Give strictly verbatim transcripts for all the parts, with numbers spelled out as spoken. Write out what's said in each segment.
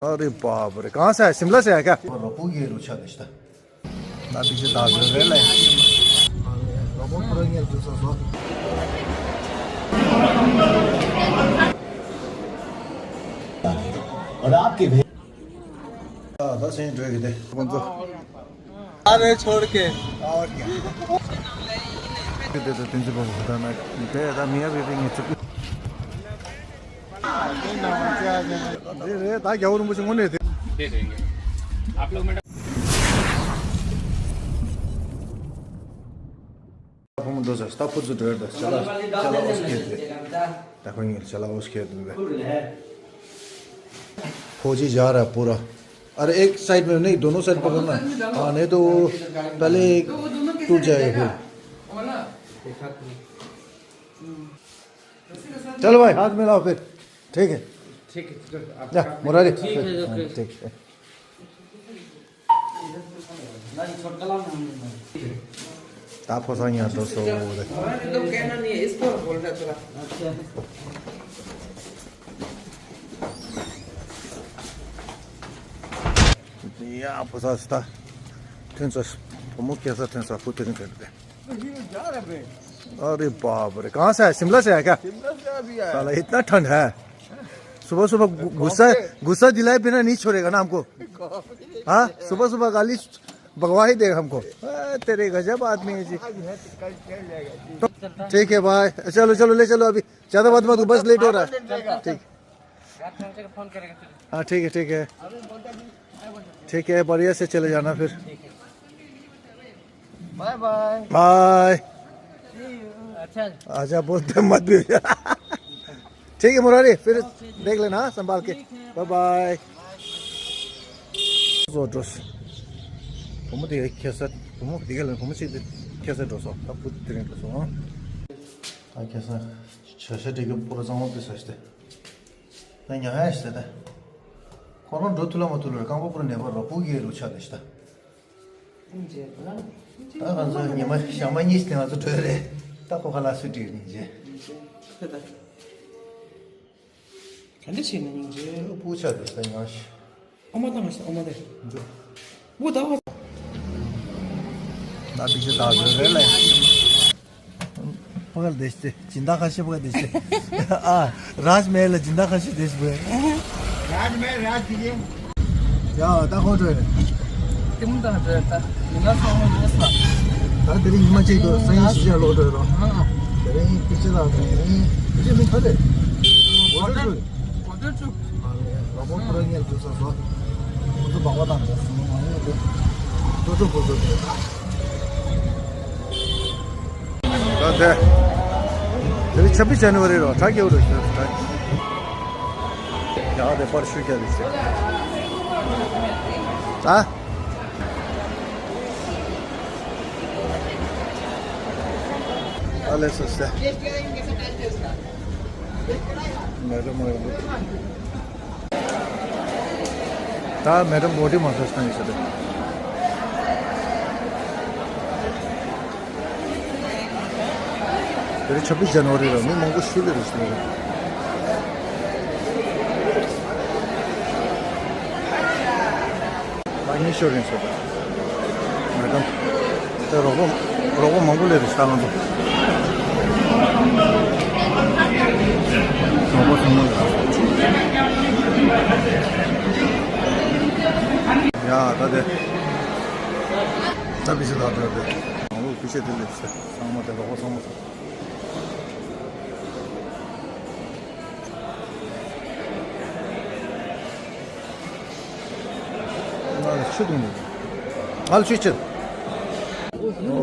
अरे बाप रे, कहाँ से आया? शिमला से आया क्या? रपू ये रुचा देश था। ना पीछे दाग रहे ले। रपू पूरा ये रुचा सो। और आपके भे- हाँ, बस यहीं ड्राइव दे। कौन सा? अरे छोड़ के। और क्या? दे दो तीन सौ बहुत खतरनाक। दे दा मियाँ भी नहीं चुप। रे रे, दा क्या और मुझे होने थे। दे देंगे। आप लोग मैडम। ཕོ་མོ་འགྲོ་ས་སྟག་ཕུ་ཚུ་འགྲོ་ཡོད་ད། ཅ་ལག་ཅ་ལག་ཨོ་སི་ཁེ་དེ། ད་ཁོ་ཉིད་ཅ་ལག་ཨོ་སི་ཁེ་དེ་འདུག་གས། फौजी जा रहा है पूरा। अरे एक साइड में नहीं, दोनों साइड पकड़ना। हाँ, नहीं तो वो पहले टूट जाएगा फिर। चलो भाई, हाथ मिलाओ फिर। ठीक है। ठीक है, चलो, आप जा, काम मुरारी। ठीक है, ओके। हाँ, ठीक है। नहीं, छोटका लाओ ना, हम लोग। तापो सा यहाँ दो सौ वो दे। हमारे तो कहना नहीं है, इसको बोल रहा थोड़ा। अच्छा। या पोसा स्ता। ཐོན་ཚ། བུ་མོ་སྐྱེས་ས་ཐོན་ས་ཕུ་དེ་རིང་ཐོན་ཏེ། अरे बाप रे, कहाँ से आया? शिमला से आया क्या? शिमला से अभी आया। साला इतना ठंड है। सुबह सुबह गु- गुस्सा, गुस्सा दिलाए बिना नहीं छोड़ेगा ना हमको। हाँ, सुबह सुबह गाली बकवा ही देगा हमको। आ, तेरे गजब आदमी है जी। तो ठीक है भाई, चलो चलो, ले चलो, अभी ज़्यादा बात मत करो, बस लेट हो रहा है। ठीक। हाँ, ठीक है, ठीक है। ठीक है, बढ़िया से चले जाना फिर। Bye bye. बाय। अच्छा। आजा बोलते मत भी। ठीक है मुरारी, फिर देख लेना, हाँ, संभाल के। Bye bye. བཟོ་འགྲོ། བུ་མོ་དེ་ཁ་སང་། བུ་མོ་དེ་ག་ལ་བུ་མོ་ཞིག་དེ་ཁ་སང་འགྲོ་སོང་། ད་བུ་དེ་རིང་འགྲོ་སོང་། ཨང་། ད་ཁ་སང་ཇ་ཤ་སྤྲད་གི་པོ་ར་གཙང་མ་དེ་ཟ་ཤི་ཏེ། ད་ཉ་ཧ་ཤི་ཏེ་ད། ཁོ་རང་འགྲོ་ཐུབ་ལ་མ་ཐུབ་ལ་རྐང་པ་པོ་ར་ནད་པ་ར་སྤུ་གི་རུ་ཆག་དེ་ཤི་ད། སྙིང་རྗེ་ལ། ད་ང་ཚོ་ཉི་མ་ཞག་མ་གཉིས་ཤིག་དེ་ང་ཚོ་བྲོས་རེད། ད་ཁོ་ཁ་ལག་སུ་སྤྲད་སྙིང་རྗེ། སྙིང་རྗེ་ཁ་ད། ག་འདྲ་བྱས་ན་སྙིང་རྗེ། སྤུ་ཆག་དེ་ཤི་ད་ཉ་ཤི། ཨོ་མ་ད་མ་ཤི་ཨོ་མ་དེ། འདུག་བུ་ད་བ། ད་བི་ཤི་ད་བཟོ་རེད་ལ། पकड़ दे इससे। जिंदा खांसी पकड़ दे इससे। आ, राजमहल जिंदा खांसी देश में। राजमहल राज दीजिए। या, ད་ཁོ་འགྲོ་ཡ། དེ་མོ་དང་འགྲོ་ཡ་ད། མི་ན་སོང་མོ་ཡོད་ས། ད་དེ་རིང་ཉི་མ་གཅིག་ཏུ་སང་ཉིན་གཞིས་ཆགས་ལོག་འགྲོ་ཡ་རོ། ཨ། དེ་རིང་དཔེ་ཆ་ལ་དེ་རིང་དཔེ་ཆ་མིན་ད་དེ། འོ་འགྲོ་འགྲོ། གོ་ཐོས་བཅུག་ལ་མོ་ཁོ་རང་ཉལ་འགྲོ་ས་སོ། ཁོ་ཚོ་སྦག་སྦག་བཏང་འགྲོ་སོང་། མ་ཡོང་འགྲོ། ཁོ་ཚོ་ཁོ་ཚོ་དེ། ད་དེ། དེ་རིང་ཆབ་སྦྲིས་ཅན་ནི་བ་རེད་རོ། གྲ་རྒྱས་རོ་ཞེས་གྲ། ཡག་དེ་པར་ཤུ་རྒྱ་རེད་ཟེར། ད། ཨ་ལེ་སོ་སེ། མེ་རོ་མ་ཡོང་། ད་མེ་རོ་བོ་ཏི་མ་ཐོས་སྟངས་ཡིན་ས་རེད། དེ་རིང་ཆབ་སྦྲིས་ཅན་ནི་བ་རེད་རོ། མི་མང་པོ་ཤུ་ལེ་རེད་ཟེར། ཨ་ནི་ཤོར་ཡིན་ཟེར། མེ་ཌམ། དེ་རོགས་པ་རོགས་པ་མང་པོ་སླེབས་རེད་ཤག་ང་ཚོ། རོགས་པ་ཚང་མ་ལ། ཡ་ད་དེ། ད་བི་ཤི་ད་དེ་དེ། མང་པོ་བི་ཤི་དེ་སླེབས་ཤག་ཚང་མ་དེ་རོགས་པ་ཚང་མ། ང་ལ་ཆུ་འཐུང་དགོས། ང་ལ་ཆུ་ཆུ།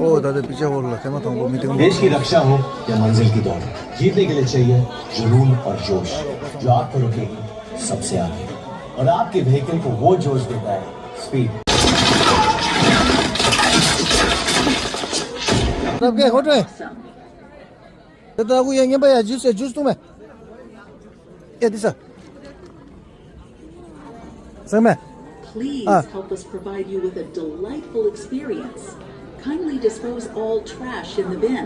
ཨོ་ད་ལྟ་པི་ཆ་ཧོལ་ལ་ཐེངས་མ་དང་པོ་མི་ཐེངས་མ། देश की रक्षा हो या मंजिल की दौड़, जीतने के लिए चाहिए जुनून और जोश, जो आपको रखेगी सबसे आगे। और आपके व्हीकल को वो जोश देता है, स्पीड। रब के होटल। དེ་ལྟ་བུ་ཡ་ངན་པ་ཡ་ཇུས་ཡ་ཇུས་བཏུང་མེ། ཡ་འདི་ས། སེང་མེ། Please ཨ། help us provide you with a delightful experience. Kindly dispose all trash in the bin.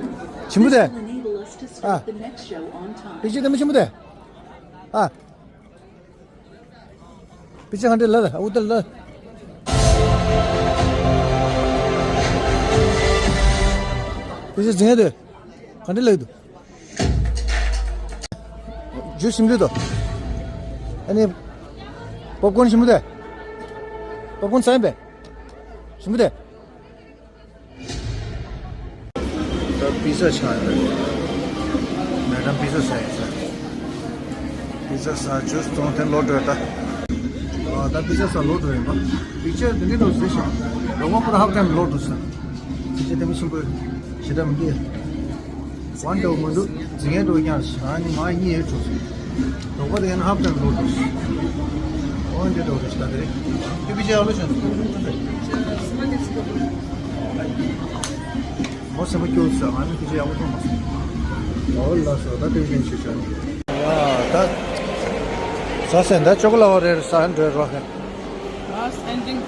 ཆི་མོ་དེ། This will enable us to start ཨ། the next show on time. དེ་ཅི་དེ་མོ་ཆི་མོ་དེ། ཨ། པི་ཅ་ག་འདྲ་ལ་ལ་ཨུ་ཏ་ལ། པི་ཅ་ཟིན་ཡ་དེ་ག་འདྲ་ལ་ཡོད་དོ། ཇུས་ཞིམ་དུས་དོ། ཨ་ནི་པོབ་ཀོན་ཞིམ་པོ་དེ། པོབ་ཀོན་ས་ཡིན་པས། ཞིམ་པོ་དེ། ད་པི་ཛ་ཆགས་ཡོད། མེ་ཌམ་པི་ཛ་ཟ་ཡིན་ཟེར། པི་ཛ་ཟ་ཇུས་བཙོང་ཐེངས་ལོག་འགྲོ་ད། ཨ་ད་པི་ཛ་ཟ་ལོག་འགྲོ་ཡིན་པ། པི་ཛ་དེ་འདྲའི་ལོག་ཟེར་ཞིང་། རོགས་པ་ཁོ་ར་ཧབ་ཊེམ་ལོག་འགྲོ་ཟེར། པི་ཛ་དེ་མི་ཆེན་པོ་ཞེ་དྲག་མི་འདུག་ཝན་འདྲ་བོ་མི་འདུག་འཛིན་ཡས་འགྲོ་ཀྱང་ཨ་ནི་ང་གཉིས་ཡས་འགྲོ་ཟེར། རོགས་པ་དེ་ཡང་ཧབ་ཊེམ་ལོག་འགྲོ་ཟེར། ཝན་འདྲ་བོ་རེ་ཞིག་ད་དེ་རེད། པི་ཛ་ཨ་ལོ་ཞིང་། མོ་སེམས་པ་སྐྱོ་ས་ང་ནི་ཁྱི་ཡག་པོ་མཐོང་མ་སོང་། ཨོ་ལགས་སོ། ད་དེ་བཞིན་ཞུ་ཆོག་ཡ་ད། ཟ་སེ་ད་ཅོ་ཀོ་ལ་བ་རེར་ཟ་འགྲོ་རོགས་ཧེ། Last ending.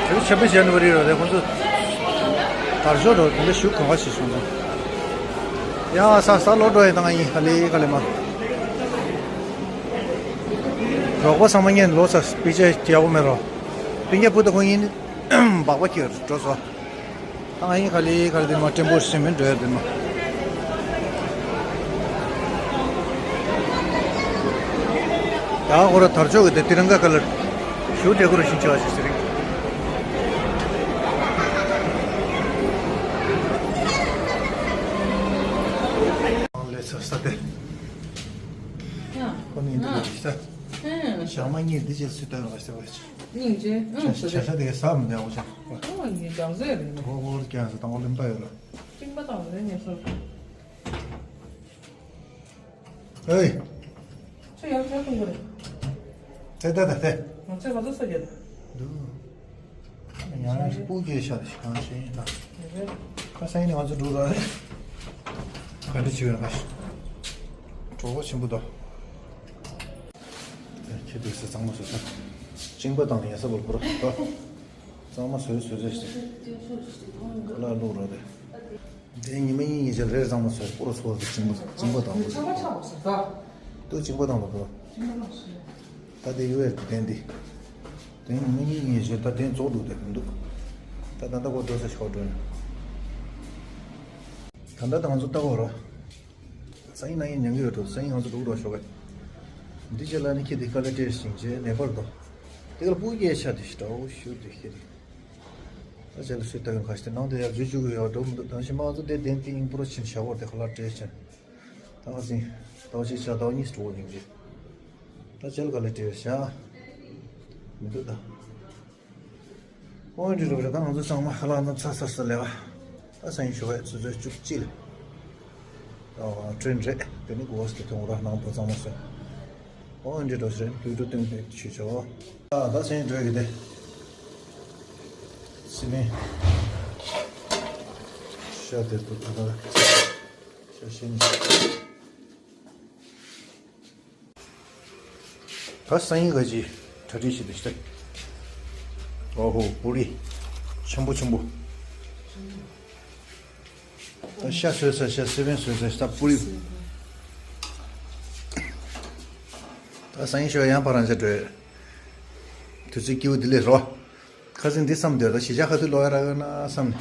དེ་ཆབ་བི་ཇན་ཝ་རི་རོ་དེ་ཁོང་ཚོ་དར་ལྕོག་རོ་དེ་འདྲ་ཞུ་གང་བ་ཞིག་སོང་ཙང་། ཡ་ས་ས་ལོ་འགྲོ་ཡི་དང་ཡིན་ཧ་ལས་ག་ལེ་མ། རོགས་པ་ཚང་མ་ངས་ལོ་ས་པི་ཅ་རྒྱལ་པོ་མེད་རོ། སྤུན་ཀྱག་བུ་དང་ཁོང་གཉིས་ནི་སྦག་སྦག་ཁྱེར་འགྲོ་སོ། ད་ང་ཡིན་ག་ལེ་ག་ལེ་དེ་མ་ཊེམ་པོ་སེམས་མེད་འགྲོ་ཡ་དེ་མ། ད་ཁོ་ར་དར་ལྕོག་གི་དེ་ཏི་རང་ག་ག་ལ་ཞུ་དེ་ཁོ་ར་ཤིང་ཆེ་བ་ཞིག་ཟེར་རིང་། ལས་ཚ་ས་དེ། ཁོ་ནི་འདི་ལ་ཤི་ས། ཞག་མ་གཉིས་འདི་བྱས་སུས་ལྟ་ཡོང་བ་ཤི་ས་བ་ཤི། སྙིང་རྗེ། ཨང་། བྱ་བྱ་ས་དེ་ཟ་མི་འདྲ་བ་ཤ། ཨོ་ཡི་ལག་ཟས་རེད། ཐོག་ཧོར་ཀྱང་ས་དང་ཨོ་ལིམ་པ་ཡོད་ལ། ཅིང་པ་དང་རེ་ངེས་སོ། ཨེ། ཚེ་ཡར་ཚེ་གཏོང་གི་རེད། དེ་དེ་དེ་དེ། ང་ཚེ་ག་ཚོད་ས་རྒྱ་དེ། འདུག་ཡང་སྤུ་གས་ཤ་དེ་ཤི་གང་ཤེས་ཡིན་ད། ཁ་སང་ནས་ང་ཚོ་འགྲོ་ར་རེད། ག་འདྲ་བྱེད་ཡོད་ན་ཤི། གྲོགས་པོ་ཆེན་པོ་དོ། ཁྱེད་དུས་སུ་གཙང་མ་བཟོས་ས། གཅིན་པ་དང་ཡ་ས་བོར་བོར་དོ། གཙང་མ་བཟོས་བཟོས་བཟོས་ཤི། ཁ་ལག་བླུག་རོགས་དེ། དེ་ཉི་མ་གཉིས་ཉི་ཤར་རེར་གཙང་མ་བཟོས་པོ་རོ་ཚོ་གི་གཅིན་པ་གཅིན་པ་དང་བོ་ཟེར། ཏུ་གཅིན་པ་དང་བོ་བོར། ད་དེ་ཡོད་ཡ་དེ་དེ་འདི། དེ་ཉི་མ་གཉིས་ཉི་ཤར་ད་དེ་རྫོགས་འདུག་དེ་མི་འདུག་ད་ད་ལྟ་གོ་འགྲོ་ས་ཆོག་འགྲོ་ཡིན། ད་ལྟ་ད་ང་ཚོ་ལྟ་གོ་རོ། སང་ཉིན་གནངས་ཉིན་ཉལ་གི་ཡོད་འགྲོ། སང་ཉིན་ང་ཚོ་འགྲོ་འགྲོ་ཤོག་ག་འདི་རྗེས་ལ་ནི་ཁྱེད་དེ་དཀའ་ལས་སྤྲད་ཞིང་བྱས་ནད་པར་དོ། དེ་གར་སྤུ་གས་ཤ་དེ་ཞི་དྲག་ཤུ་དེ་ཁྱེད་དེ། ད་རྗེས་ལ་སུས་ལྟ་གི་ཁ་ཤི་དེ་ནང་དེ་ཡར་འཛུལ་བཅུག་གི་ཡོད་འགྲོ་མི་འདུག་དང་ཞིམ་པ་ང་ཚོ་དེ་བདེན་དེ་ཡིན་པོ་རོ་ཕྱིན་ཤ་བོར་དེ་ཁ་ལག་སྤྲད་ཕྱིན། ད་ང་ཚིན་ད་བ་ཞིག་ཤ་ད་བ་གཉིས་སྤྲོ་བོ་ཉིན་རྗེས། ད་རྗེས་ལ་དཀའ་ལས་སྤྲད་ཤ་མི་འདུག་ད། ཨོ་འདི་རུ་རེད། ད་ང་ཚོ་ཚང་མ་ཁ་ལག་རྣམས་ཚ་ཚ་ཚ་ལས་པ། ད་སང་ཉིན་ཞོགས་པ་ཆུ་ཚོད་བཅུ་གཅིག་ལ། ཨོ་ཊེན་རེད། དེ་ནི་གོ་བ་སྐྱིད་ཐོང་ར་ནང་པ་ཚང་མ་སོང་། ཨོ་འདི་རུ་རེད། དུས་དྲུག་སྟོན་པའི་ཆུ་ཆོ། ཨ་ད་སང་ཉིན་འགྲོ་གི་དེ། སི་མེན། ཤ་དེ་དུ་ད་ད། ཤ་ཤེས་ནི། ད་སང་ཉིན་ག་ཅི་གྲ་སྒྲིག་བྱེད་དུ་ཤི། ཨོ་ཧོ་པུ་རི་ཆེན་པོ་ཆེན་པོ། ད་ཤ་བཟོས་ས་ཤ་སི་པན་བཟོས་ས་ཤ་པུ་རི། ད་སང་ཉིན་ཞོགས་ཡང་ཕ་རང་ཅག་འགྲོ་ཡོད། དུས་ཚོད་སྐྱིད་པོ་འདི་ལས་རོ། ཁ་སང་འདི་བསམ་འདོད་ད་གཞིས་ཆགས་ཁ་ཐུག་ལོག་ཡ་རག་ཡོད་ན་བསམ་ནས།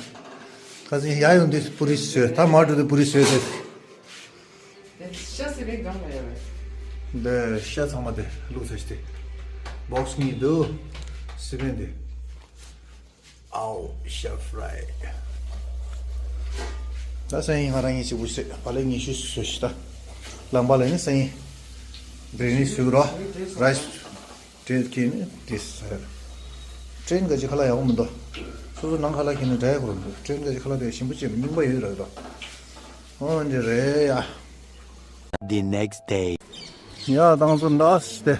ཁ་སང་ཡ་ཡོང་དུས་པུ་རི་བཟོས། ད་མར་འགྲོ་དུས་པུ་རི་བཟོས་ཏེ། ཤ་སི་པན་གང་ལ་ཡོད་རེད། འདི་ཤ་ཚང་མ་དེ་བླུགས་ཚར་ཤི་སྟེ། བོག་སི་གཉིས་འདུག་སི་པན་དེ། ཨའོ་ཤ་ཕ་རའི། ད་སང་ཉིན་ང་རང་ཉིད་གཅིག་པུ་ཟེར་བ་ལས་ཉི་ཤུ་བཟོས་ཤི་ད། ལམ་པ་ལ་ནི་སང་ཉིན་བྷི་རི་ཡ་ནི་བཟོས་རོ། རའི་སི་ཊེན་ཁྱེར་ནི་དེ་ཟེར། ཊེན་ག་ཅི་ཁ་ལག་ཡག་པོ་མི་འདུག་སོ་སོ་ནང་ཁ་ལག་ཁྱེར་ནི་འདྲ་ཡག་པོ་རེད་འདུག་ཊེན་ག་ཅི་ཁ་ལག་དེ་ཞིམ་པོ་བྱས་རྨིག་པ་ཡོད་རེད་འདུག་ཨོ་འདི་རེད་ཡ། The next day. ཡ་ཏང་ཚོ་འདྲ་སྟེ།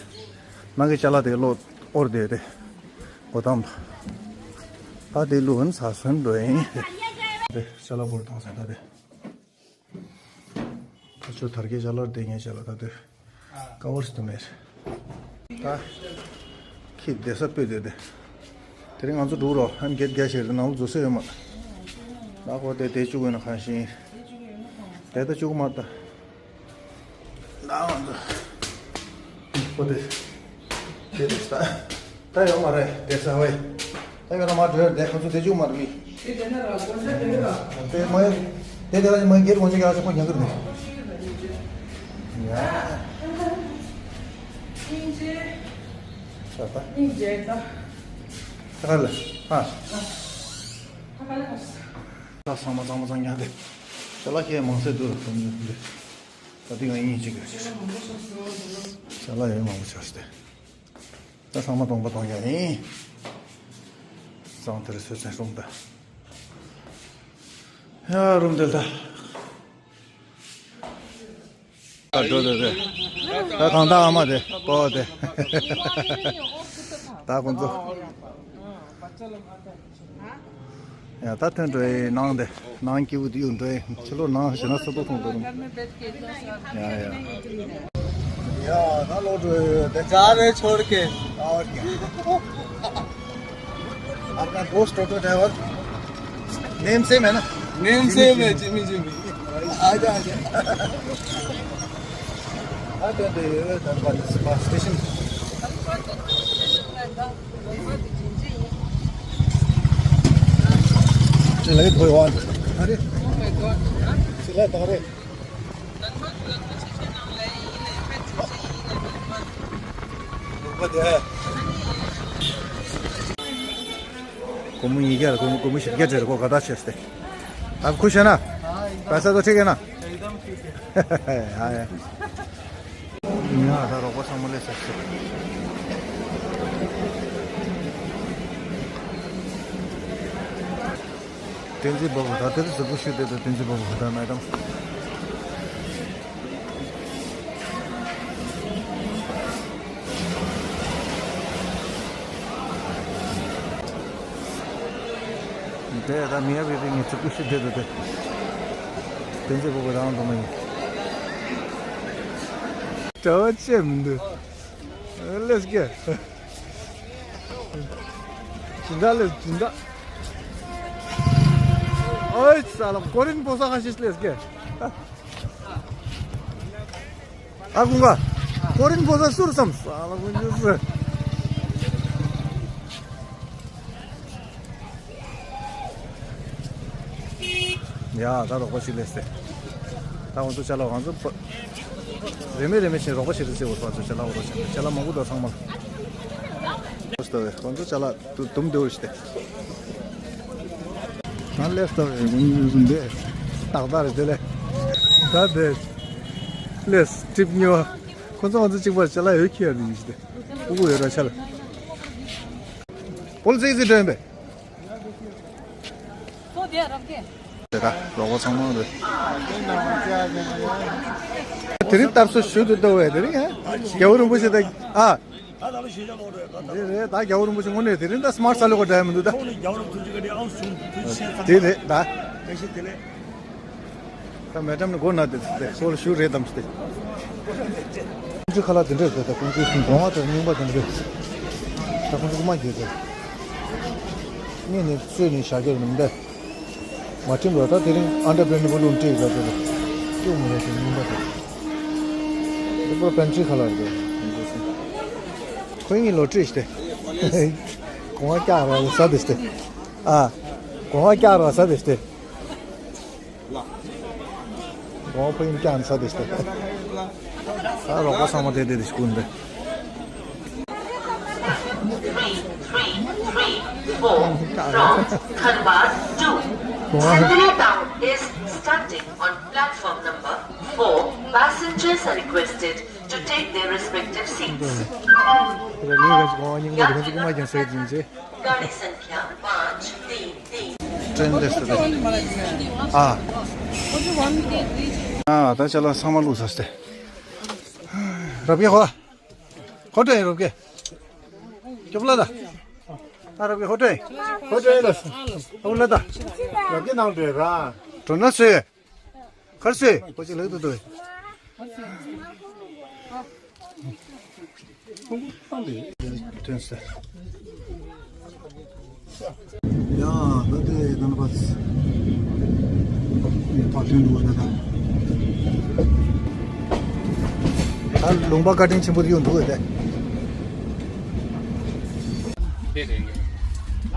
ནང་གི་ཅ་ལག་དེ་ལོ་ཨོར་དེ་དེ། འོ་ཏང་། ད་དེ་ལུ་ཧན་ས་སོན་འགྲོ་ཡིན། དེ་ཅ་ལག་བོར་བཏང་སོན་ད་དེ། ད་ཆོ་དར་གྱི་ཅ་ལག་དེ་ངའི་ཅ་ལག་ད་དེ། ཀ་བོར་སྟོན་མེད། ད། ཁྱི་བསྡད་ས་སྤོས་བསྡད་དེ། དེ་རིང་ང་ཚོ་འགྲོ་རོགས་ཧན་གེད་རྒྱ་ཤེར་དེ་ནང་ལ་འཛུལ་ས་ཡོད་མ། ད་ཁོ་དེ་དེ་བཅུག་ཡོད་ན་གང་ཤེས། དེ་ད་བཅུག་མ་ད། ད་ང་ཚོ་ཁོ་དེ་དེ་དེ་ད་ད་ཡོད་མ་རེད། དེ་ས་བས་ད་ཡོད་ན་མ་འགྲོ་ཡ། དེ་ཁོ་ཚོ་དེ་བཅུག་མ་རེད། དེ་དེ་ན་ར་གོ་ས་དེ་ར། དེ་མ་ཡོད། དེ་དེ་ར་མ་སྒེར་གོང་ཆེ་ག་ས་ཁོ་ཉག་གི་རེད། ཡ། སྙིང་རྗེ། ད་ད། སྙིང་རྗེ་ད། ད་ག་ལ་ཧ། ད་ག་ལ་ཧ། ད་ཚང་མ་ཚང་མ་ཚང་ཉག་དེ། ཅ་ལག་ཁྱེད་མང་སེ་འདུག་དུང་ཉག་དེ། ད་དེ་ང་ཡིན་ཅིག་ཡོད་ཅིག་ཅ་ལག་ཡོད་མང་པོ་ཆགས་སེ། ད་ཚང་མ་སྟོང་པ་སྟོང་ཡ་ཡིན། གཙང་དེར་སོས་ཚན་སྲུང་ད། ཡ་རུམ་དེ་ད། ད་འགྲོ་དེ་དེ། ད་གང་ད་ཨ་མ་དེ་པོ་དེ། ད་ཁོང་ཚོ། ཡ་ད་ཐོན་འགྲོའི་ནང་དེ། ནང་སྐྱིད་པོ་དེ་ཡོད་འགྲོའི་ཕྱི་ལོགས་ནང་ཞེ་ན་སོ་ཏོ་མཐོང་འདུག་ཡ་ཡ། ཡ་ད་ལོག་འགྲོའི་དེ་ཇ་རེ་ཆོར་གེ། आपका दोस्त auto driver name same है ना? Name same है, Jimmy Jimmy. आजा, आजा। आजा, दे, Dhanbad bus station. चला, ये धोए वान। अरे। चला, तारे। སྒོར་མོ་ཉིས་བརྒྱ་རེད། སྒོར་མོ་སྒོར་མོ་བཞི་བརྒྱ་རེད། ཁོ་ག་ད་བྱས་ཏེ། अब खुश है ना? पैसा तो ठीक है ना? हाँ, एकदम ठीक है। हाँ यार। ཡ་ད་རོགས་པ་ཚང་མ་སླེབས་ཚར་སོང་། བསྟན་འཛིན་པ་བོ་ད་དེར་གཟུགས་པོ་ཞུ་བསྡད་དང་། བསྟན་འཛིན་པ་བོ་ད་མེད་དམ། དེ་ད་མི་ཡ་བི་བི་ངས་གཟུགས་པོ་ཞུ་བསྡད་དང་། དེ་བསྟན་འཛིན་པ་བོ་རང་དུ་མ་ཡིན། གྲྭ་བ་བཅད་མི་འདུག Let's go. སྦྱིན་བདག་ལས་སྦྱིན་བདག་ཨོའི་ས་ལ་ཀོ་རིན་པོ་ས་ཁ་ཤས་ལས་སྐྱེ། ཨ་ཀུན་དགའ། ཀོ་རིན་པོ་ས་སུར་སམ་ས་ལ་ཀུན་ཅི་སུ། ཡ་ད་རོགས་པ་ཞིག་ལས་སེ། ད་ང་ཚོ་ཅ་ལག་ང་ཚོ་རེ་མེ་རེ་མེ་ཕྱིན་རོགས་པ་ཞིག་རེ་སེ་འོ་ད་ང་ཚོ་ཅ་ལག་འོ་ད་ཅ་ལག་མང་པོ་འདུག་ཚང་མ། ང་ཚོ་ཅ་ལག་དུ་དུམ་དུ་རེ་སྟེ། ང་ལེབ་སྟོར་རེ་ངུ་ངུ་ཟུམ་དེ་ཏག་ཏག་རེ་དེ་ལས་ད་དེ་ལེས་ཀྲིབ་ཉོ། ཁོ་ཚོ་ང་ཚོ་གཅིག་པར་ཅ་ལག་ཡོད་ཁྱེར་ཡ་དེ་ཡིན་ཞིག་དེ་ཕྲུ་གུ་ཡོད་ར་ཆ་ལ། བོལ་ཙིག་ཙིག་འདྲ་ཡིན་པས། དེ་ད་རོགས་པ་ཚང་མ་རེད། དེ་རིང་ལྟར་སྲོལ་ཞུ་དུ་ལྟ་བས་དེ་རིང་ཨ། རྒྱལ་བ་རིན་པོ་ཆེ་ད་ཨ། དེ་རེད་ད། རྒྱལ་བ་རིན་པོ་ཆེ་དངོས་གནས་དེ་རིང་ད་སི་མཱར་ཊི་ས་ལེ་གོ་འདྲ་མི་འདུག་ད། དེ་རེད་ད། ད་མེ་ཌམ་ནི་སྒོ་ན་དེ་དེ་སོལ་ཞུ་རེད་དམ་སྟེ། ཁོང་ཚོའི་ཁ་ལག་དེ་འདྲས་རེད་ད། ཁོང་ཚོའི་གསུང་གོང་བ་དང་རྙིང་པ་དེ་འདྲས། ད་ཁོང་ཚོ་རྐུ་མ་བརྒྱབ་ད། གཉིས་ནས་གསོས་ནས་བཞག་རྒྱུ་མིན་ད། མ་ཁྲིམས་ལ་ད་དེ་རིང་ཨན་ཌར་བེ་ནི་བུ་ལུང་སྤྲད་ཡོད་པ་དེ་ལ་སྐྱུག་མི་རེད་དེ་རྙིང་པ་དེ། དེ་པོ་པན་ཊི་རི་ཁ་ལག་རེད། ཁོ་གཉིས་ལོ་ཊི་རི་ཞིག་སྟེ། གོང་བ་བཀྱག་ར་ས་དེ་ཞིག་སྟེ། ཨ། གོང་བ་བཀྱག་ར་ས་དེ་ཞིག་སྟེ། གོང་བ་ཕོ་ཡིན་བཀྱག་ས་དེ་ཞིག་སྟེ། ད་རོགས་པ་ཚང་མ་དེ་དེ་དེ་ཞིག་ཀུན་དེ། Three, three, four from Dhanbad to Sandila town is starting on platform number four. Passengers are requested to take their respective seats. Gari sankhya पाँच तीन तीन। ट्रेन दे सकते। हाँ। हाँ, ད་ཅ་ལག་ཚང་མ་བླུགས་ཚར་སྟེ། རབ་རྒྱས་ཧོ། ཧོ་ཏྲེ་རབ་རྒྱས། སྐྱོབ་ལ་ད། ཨ་རབ་རྒྱས་ཧོ་ཏྲེ། ཧོ་ཏྲེ་ལ། ཧོ་ལ་ད། རབ་རྒྱས་ནང་འདྲེ་ར། གྲོ་ན་སོས། ཁར་སོས། ཁོ་ཅི་ལག་ཏུ་ཏོ། ཐོན་སོང་། ཡ་ད་དེ་ད་ནི་བ། ད་ལུང་པ་བཀའ་དྲིན་ཆེན་པོ་གཡུག་འདུག་ཨེ། दे देंगे।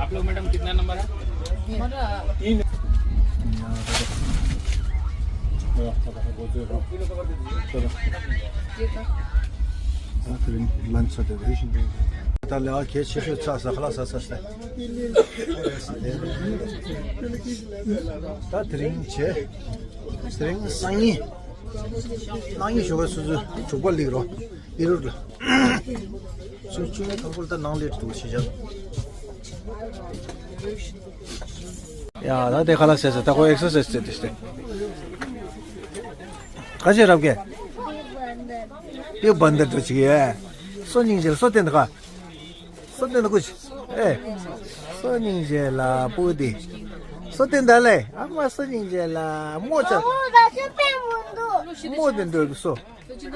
आप लोग मैडम कितना नंबर है? हमारा तीन। ད་དེ་རིང་ལན་ཚོད་དེ་རེ་བཞིན་དུ། ད་ལས་ཀ་གལ་ཆེ་ཤོས་ཚར་ས་ཁ་ལག་ཟ་ས་ས། ད་དེ་རིང་བྱས། དེ་རིང་སང་ཉིན། གནངས་ཉིན་ཞོགས་པ་སོ་སོའི་དྲུག་པ་སླེབས་རོགས། ཨི་རུ་ལ། སུ་ཆུ་ནས་ཐོག་པོ་ད་ནང་ལས་འགྲོ་ཤེས་བྱ། ཡ་ད་དེ་ཁ་ལག་ཟས་ཟ་ད་ཁོ་ཨེག་སར་སའིཛ་བྱེད་དེ་སྟེ། ག་ཅེ་རབ་གེ། ཡོ་བན་དར་དུ་ཅིག་ཡ། སོ་སྙིང་རྗེ་སོ་བསྟན་ད་ག་སོ་བསྟན་ད་ཀུ་ཅི། ཨེ། སོ་སྙིང་རྗེ་ལ་པུ་དི། སོ་བསྟན་ད་ལེ། ཨ་མ་སོ་སྙིང་རྗེ་ལ་མོ་ཅ། མོ་དེ་འདོད་གི་སོ། ད་ང་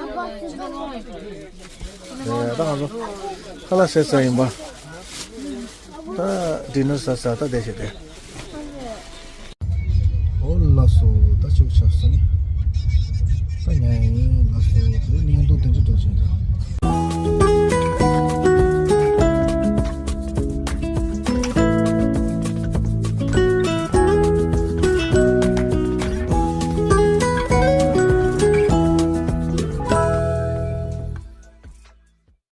ཚོ་ཁ་ལག་ཟས་ཚར་ཡིན་པ། ད་ཌི་ནར་ཟ་ས་ད་བསྡད་ཤག་དེ། ཨོ་ལགས་སོ། ད་ཆུ་ཆགས་སོང་ནི།